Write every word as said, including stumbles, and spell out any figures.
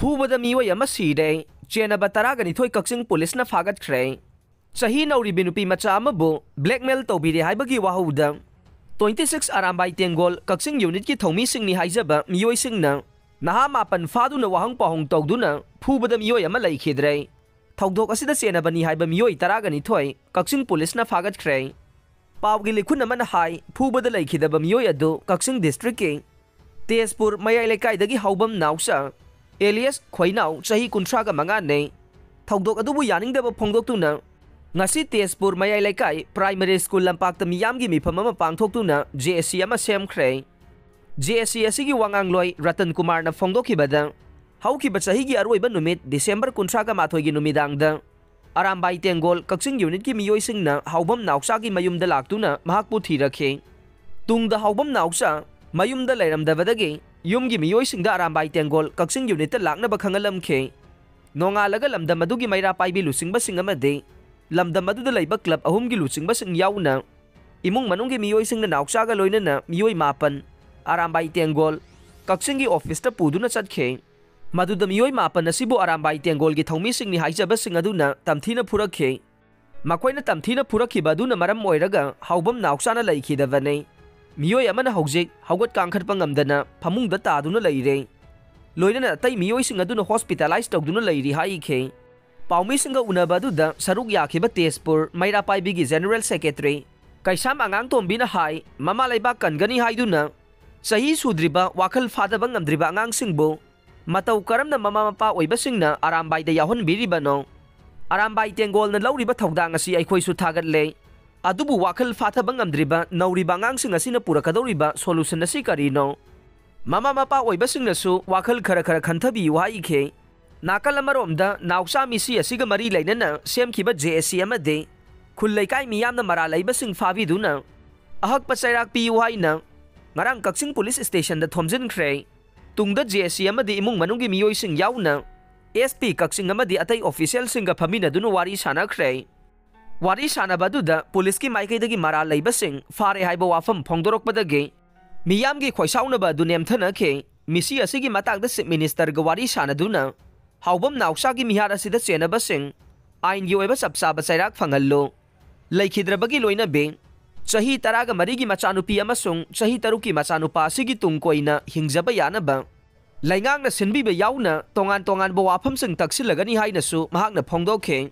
ꯐꯨꯕꯗ ꯃꯤꯑꯣꯏ ꯑꯃ ꯁꯤꯔꯦ, ꯆꯦꯟꯅꯕ ꯇꯔꯥꯒ ꯅꯤꯊꯣꯏ ꯀꯛꯆꯤꯡ ꯄꯨꯂꯤꯁꯅ ꯐꯥꯒꯠꯈ꯭ꯔꯦ꯫ ꯆꯍꯤ ꯅꯧꯔꯤꯕꯤ ꯅꯨꯄꯤ ꯃꯆꯥ ꯑꯃꯕꯨ blackmail ꯇꯧꯕꯤꯔꯦ ꯍꯥꯏꯕꯒꯤ ꯋꯥꯍꯧꯗ twenty six ꯑꯔꯥꯝꯕꯥꯏ ꯇꯦꯡꯒꯣꯜ ꯀꯛꯆꯤꯡ unitꯀꯤ ꯊꯧꯃꯤꯁꯤꯡꯅꯤ ꯍꯥꯏꯖꯕ ꯃꯤꯑꯣꯏꯁꯤꯡꯅ ꯅꯍꯥ ꯃꯥꯄꯟ ꯐꯥꯗꯨꯅ ꯋꯥꯍꯪ ꯄꯥꯎꯍꯪ ꯇꯧꯗꯨꯅ ꯐꯨꯕꯗ ꯃꯤꯑꯣꯏ ꯑꯃ ꯂꯩꯈꯤꯗ꯭ꯔꯦ꯫ ꯊꯧꯗꯣꯛ ꯑꯁꯤꯗ ꯆꯦꯟꯅꯕꯅꯤ ꯍꯥꯏꯕ ꯃꯤꯑꯣꯏ ꯇꯔꯥꯒ ꯅꯤꯊꯣꯏ ꯀꯛꯆꯤꯡ ꯄꯨꯂꯤꯁꯅ ꯐꯥꯒꯠꯈ꯭ꯔꯦ꯫ ꯄꯥꯎꯒꯤ ꯂꯤꯈꯨꯟ ꯑꯃꯅ ꯍꯥꯏ, ꯐꯨꯕꯗ ꯂꯩꯈꯤꯗꯕ ꯃꯤꯑꯣꯏ ꯑꯗꯨ ꯀꯛꯆꯤꯡ districtꯀꯤ ꯇꯦꯖꯄꯨꯔ ꯃꯌꯥꯏ ꯂꯩꯀꯥꯏꯗꯒꯤ ꯍꯥꯎꯕꯝ ꯅꯥꯎꯆꯥ, alias ꯈꯣꯏꯅꯥꯎ, ꯆꯍꯤ ꯀꯨꯟꯊ꯭ꯔꯥꯒ ꯃꯉꯥꯅꯤ꯫ ꯊꯧꯗꯣꯛ ꯑꯗꯨꯕꯨ ꯌꯥꯅꯤꯡꯗꯕ ꯐꯣꯡꯗꯣꯛꯇꯨꯅ ꯉꯁꯤ ꯇꯦꯖꯄꯨꯔ ꯃꯌꯥꯏ ꯂꯩꯀꯥꯏ primary school ꯂꯝꯄꯥꯛꯇ ꯃꯤꯌꯥꯝꯒꯤ ꯃꯤꯐꯝ ꯑꯃ ꯄꯥꯡꯊꯣꯛꯇꯨꯅ JAC ꯑꯃ ꯁꯦꯝꯈ꯭ꯔꯦ꯫ JAC ꯑꯁꯤꯒꯤ ꯋꯥꯉꯥꯡꯂꯣꯏ ꯔꯇꯟ ꯀꯨꯃꯥꯔꯅ ꯐꯣꯡꯗꯣꯛꯈꯤꯕꯗ, ꯍꯧꯈꯤꯕ ꯆꯍꯤꯒꯤ ꯑꯔꯣꯏꯕ ꯅꯨꯃꯤꯠ December ꯀꯨꯟꯊ꯭ꯔꯥꯒ ꯃꯥꯊꯣꯏꯒꯤ ꯅꯨꯃꯤꯗꯥꯡꯗ ꯑꯔꯥꯝꯕꯥꯏ ꯇꯦꯡꯒꯣꯜ ꯀꯛꯆꯤꯡ unitꯀꯤ ꯃꯤꯑꯣꯏꯁꯤꯡꯅ ꯍꯥꯎꯕꯝ ꯅꯥꯎꯆꯥꯒꯤ ꯃꯌꯨꯝꯗ ꯂꯥꯛꯇꯨꯅ ꯃꯍꯥꯛꯄꯨ ꯊꯤꯔꯛꯈꯤ꯫ ꯇꯨꯡꯗ ꯍꯥꯎꯕꯝ ꯅꯥꯎꯆꯥ ꯃꯌꯨꯝꯗ ꯂꯩꯔꯝꯗꯕꯗꯒꯤ ꯌꯨꯝꯒꯤ ꯃꯤꯑꯣꯏꯁꯤꯡꯗ ꯑꯔꯥꯝꯕꯥꯏ ꯇꯦꯡꯒꯣꯜ ꯀꯛꯆꯤꯡ unitꯇ ꯂꯥꯛꯅꯕ ꯈꯪꯍꯜꯂꯝꯈꯤ꯫ ꯅꯣꯡꯉꯥꯜꯂꯒ ꯂꯝꯗꯝ ꯑꯗꯨꯒꯤ ꯃꯩꯔꯥ ꯄꯥꯏꯕꯤ ꯂꯨꯆꯤꯡꯕꯁꯤꯡ ꯑꯃꯗꯤ ꯂꯝꯗꯝ ꯑꯗꯨꯗ ꯂꯩꯕ club ꯑꯍꯨꯝꯒꯤ ꯂꯨꯆꯤꯡꯕꯁꯤꯡ ꯌꯥꯎꯅ ꯏꯃꯨꯡ ꯃꯅꯨꯡꯒꯤ ꯃꯤꯑꯣꯏꯁꯤꯡꯅ ꯅꯥꯎꯆꯥꯒ ꯂꯣꯏꯅꯅ ꯃꯤꯑꯣꯏ ꯃꯥꯄꯟ ꯑꯔꯥꯝꯕꯥꯏ ꯇꯦꯡꯒꯣꯜ ꯀꯛꯆꯤꯡꯒꯤ officeꯇ ꯄꯨꯗꯨꯅ ꯆꯠꯈꯤ꯫ ꯃꯗꯨꯗ ꯃꯤꯑꯣꯏ ꯃꯥꯄꯟ ꯑꯁꯤꯕꯨ ꯑꯔꯥꯝꯕꯥꯏ ꯇꯦꯡꯒꯣꯜꯒꯤ ꯊꯧꯃꯤꯁꯤꯡꯅꯤ ꯍꯥꯏꯖꯕꯁꯤꯡ ꯑꯗꯨꯅ ꯇꯝꯊꯤꯅ ꯐꯨꯔꯛꯈꯤ꯫ ꯃꯈꯣꯏꯅ ꯇꯝꯊꯤꯅ ꯐꯨꯔꯛꯈꯤꯕ ꯑꯗꯨꯅ ꯃꯔꯝ ꯑꯣꯏꯔꯒ ꯍꯥꯎꯕꯝ ꯅꯥꯎꯆꯥꯅ ꯂꯩꯈꯤꯗꯕꯅꯤ꯫ ꯃꯤꯑꯣꯏ ꯑꯃꯅ ꯍꯧꯖꯤꯛ ꯍꯧꯒꯠ ꯀꯥꯡꯈꯠꯄ ꯉꯝꯗꯅ ꯐꯃꯨꯡꯗ ꯇꯥꯗꯨꯅ ꯂꯩꯔꯦ꯫ ꯂꯣꯏꯅꯅ ꯑꯇꯩ ꯃꯤꯑꯣꯏꯁꯤꯡ ꯑꯗꯨꯅ hospitalize ꯇꯧꯗꯨꯅ ꯂꯩꯔꯤ ꯍꯥꯏꯈꯤ꯫ ꯄꯥꯎꯃꯤꯁꯤꯡꯒ ꯎꯅꯕ ꯑꯗꯨꯗ ꯁꯔꯨꯛ ꯌꯥꯈꯤꯕ ꯇꯦꯖꯄꯨꯔ ꯃꯩꯔꯥ ꯄꯥꯏꯕꯤꯒꯤ general secretary ꯀꯩꯁꯥꯝ ꯑꯉꯥꯡꯇꯣꯝꯕꯤꯅ ꯍꯥꯏ, ꯃꯃꯥ ꯂꯩꯕꯥꯛ ꯀꯟꯒꯅꯤ ꯍꯥꯏꯗꯨꯅ ꯆꯍꯤ ꯁꯨꯗ꯭ꯔꯤꯕ, ꯋꯥꯈꯜ ꯐꯥꯗꯕ ꯉꯝꯗ꯭ꯔꯤꯕ ꯑꯉꯥꯡꯁꯤꯡꯕꯨ ꯃꯇꯧ ꯀꯔꯝꯅ ꯃꯃꯥ ꯃꯄꯥ ꯑꯣꯏꯕꯁꯤꯡꯅ ꯑꯔꯥꯝꯕꯥꯏꯗ ꯌꯥꯎꯍꯟꯕꯤꯔꯤꯕꯅꯣ? ꯑꯔꯥꯝꯕꯥꯏ ꯇꯦꯡꯒꯣꯜꯅ ꯂꯧꯔꯤꯕ ꯊꯧꯗꯥꯡ ꯑꯁꯤ ꯑꯩꯈꯣꯏꯁꯨ ꯊꯥꯒꯠꯂꯦ꯫ ꯑꯗꯨꯕꯨ ꯋꯥꯈꯜ ꯐꯥꯊꯕ ꯉꯝꯗ꯭ꯔꯤꯕ ꯅꯧꯔꯤꯕ ꯑꯉꯥꯡꯁꯤꯡ ꯑꯁꯤꯅ ꯄꯨꯔꯛꯀꯗꯧꯔꯤꯕ solution ꯑꯁꯤ ꯀꯔꯤꯅꯣ? ꯃꯃꯥ ꯃꯄꯥ ꯑꯣꯏꯕꯁꯤꯡꯅꯁꯨ ꯋꯥꯈꯜ ꯈꯔ ꯈꯔ ꯈꯟꯊꯕꯤꯌꯨ ꯍꯥꯏꯈꯤ꯫ ꯅꯥꯀꯜ ꯑꯃꯔꯣꯝꯗ ꯅꯥꯎꯆꯥ ꯃꯤꯁꯤ ꯑꯁꯤꯒ ꯃꯔꯤ ꯂꯩꯅꯅ ꯁꯦꯝꯈꯤꯕ JAC ꯑꯃꯗꯤ ꯈꯨꯜ ꯂꯩꯀꯥꯏ ꯃꯤꯌꯥꯝꯅ ꯃꯔꯥꯜ ꯂꯩꯕꯁꯤꯡ ꯐꯥꯕꯤꯗꯨꯅ ꯑꯍꯛꯄ ꯆꯩꯔꯥꯛ ꯄꯤꯌꯨ ꯍꯥꯏꯅ ꯉꯔꯥꯡ ꯀꯛꯆꯤꯡ ꯄꯨꯂꯤꯁ stationꯗ ꯊꯣꯝꯖꯤꯟꯈ꯭ꯔꯦ꯫ ꯇꯨꯡꯗ JAC ꯑꯃꯗꯤ ꯏꯃꯨꯡ ꯃꯅꯨꯡꯒꯤ ꯃꯤꯑꯣꯏꯁꯤꯡ ꯌꯥꯎꯅ SP ꯀꯛꯆꯤꯡ ꯑꯃꯗꯤ ꯑꯇꯩ officialꯁꯤꯡꯒ ꯐꯝꯃꯤꯟꯅꯗꯨꯅ ꯋꯥꯔꯤ ꯁꯥꯟꯅꯈ꯭ꯔꯦ꯫ ꯋꯥꯔꯤ ꯁꯥꯟꯅꯕ ꯑꯗꯨꯗ ꯄꯨꯂꯤꯁꯀꯤ ꯃꯥꯏꯀꯩꯗꯒꯤ ꯃꯔꯥꯜ ꯂꯩꯕꯁꯤꯡ ꯐꯥꯔꯦ ꯍꯥꯏꯕ ꯋꯥꯐꯝ ꯐꯣꯡꯗꯣꯔꯛꯄꯗꯒꯤ ꯃꯤꯌꯥꯝꯒꯤ ꯈꯣꯏꯁꯥꯎꯅꯕ ꯑꯗꯨ ꯅꯦꯝꯊꯅꯈꯤ꯫ ꯃꯤꯁꯤ ꯑꯁꯤꯒꯤ ꯃꯇꯥꯡꯗ Chief Ministerꯒ ꯋꯥꯔꯤ ꯁꯥꯅꯗꯨꯅ ꯍꯥꯎꯕꯝ ꯅꯥꯎꯆꯥꯒꯤ ꯃꯤꯍꯥꯠ ꯑꯁꯤꯗ ꯆꯦꯟꯅꯕꯁꯤꯡ ꯑꯥꯏꯟꯒꯤ ꯑꯣꯏꯕ ꯆꯞ ꯆꯥꯕ ꯆꯩꯔꯥꯛ ꯐꯪꯍꯜꯂꯨ꯫ ꯂꯩꯈꯤꯗ꯭ꯔꯕꯒꯤ ꯂꯣꯏꯅꯕꯤ, ꯆꯍꯤ ꯇꯔꯥꯒ ꯃꯔꯤꯒꯤ ꯃꯆꯥꯅꯨꯄꯤ ꯑꯃꯁꯨꯡ ꯆꯍꯤ ꯇꯔꯨꯛꯀꯤ ꯃꯆꯥꯅꯨꯄꯥ ꯑꯁꯤꯒꯤ ꯇꯨꯡ ꯀꯣꯏꯅ ꯍꯤꯡꯖꯕ ꯌꯥꯅꯕ ꯂꯩꯉꯥꯛꯅ ꯁꯤꯟꯕꯤꯕ ꯌꯥꯎꯅ ꯇꯣꯉꯥꯟ ꯇꯣꯉꯥꯟꯕ ꯋꯥꯐꯝꯁꯤꯡ ꯇꯛꯁꯤꯜꯂꯒꯅꯤ ꯍꯥꯏꯅꯁꯨ ꯃꯍꯥꯛꯅ ꯐꯣꯡꯗꯣꯛꯈꯤ꯫